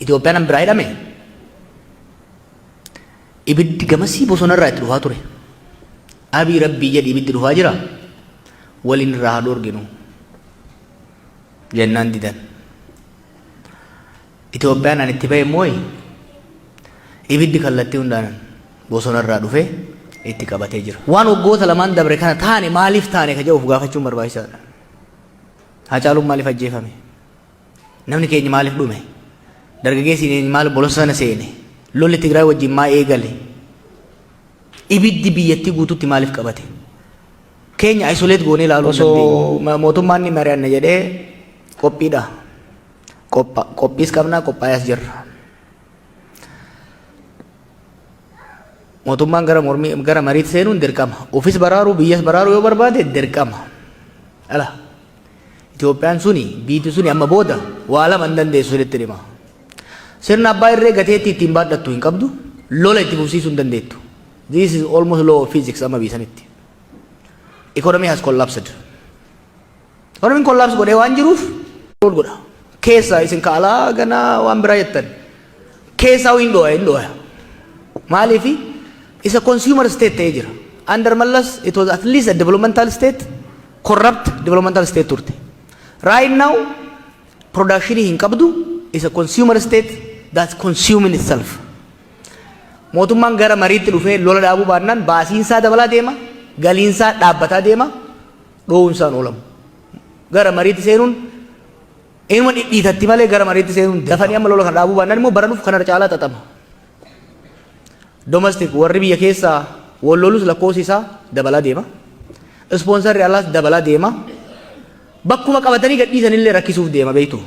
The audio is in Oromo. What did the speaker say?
Itoophiyaan an biraa hidhame. Ibiddi gamasii bosonarraa itti dhufaa ture. Abii rabbii jedhi, ibiddi dhufaa jira. Waliin irraa haa dhoorginu. Jennaan didan. Itoophiyaan an itti bahe immoo ibiddi kallattii hundaan bosonarraa dhufee itti qabatee jira. Waan waggoota lamaan dabre kana taane, maaliif taane ka jedhuuf gaafachuun barbaachisaadha. Hacaaluun maaliif ajjeefame? Namni keenya maaliif dhume? Dargaggeessi keenya maaliif bosona seene? Lolli Tigraay wajjin maa eegale? Ibiddi biyyattii guutuutti maaliif qabate? Keenya isolate goonee ilaaluu hin dandeenyu. Mootummaan ni mari'anna jedhee, qophiidha. Qophiis qabnaa, qophaa'ees jirra. Mootummaan gara mormii, gara mariitti seenuun dirqama. Ofis baraaruu, biyyas baraaruu yoo barbaade dirqama. Ala Itoophiyaan suni, biitti suni amma booda waa lama hin dandeessu, sirriitti hima. Sirna abbaa irree gateettii ittiin baadhattu hin qabdu, lola itti fufsiisuu hin dandeettu. This is almost law of physics amma biisanitti. Economy has collapsed. Economy collapse godhee waan jiruuf godha. Keessa isin kaalaa ganaa waan biraa jettan. Keessaa hin dho'a, hin dho'a. Maaliifi isa consumer state ta'ee jira. Under Mallas it was at least a developmental state, corrupt developmental state turte. Right now production hin qabdu, is a consumer state that's consuming itself. Mootummaan gara mariitti dhufee lola dhaabuu baannaan baasiinsaa dabalaa deema, galiinsaa dhaabbataa deema, dhoowwumsaan oolamu. Gara mariitti seenuun inuma dhidhiitatti malee gara mariitti seenuun dafanii amma lola kana dhaabuu baannaan immoo bara dhufu kanarra caalaa xaxama. Domestic warri biyya keessaa wal lolus lakkoofsi isaa dabalaa deema. Sponsorri alaas dabalaa deema. Bakkuma qabatanii gadhiisanillee rakkisuuf deema, beektu.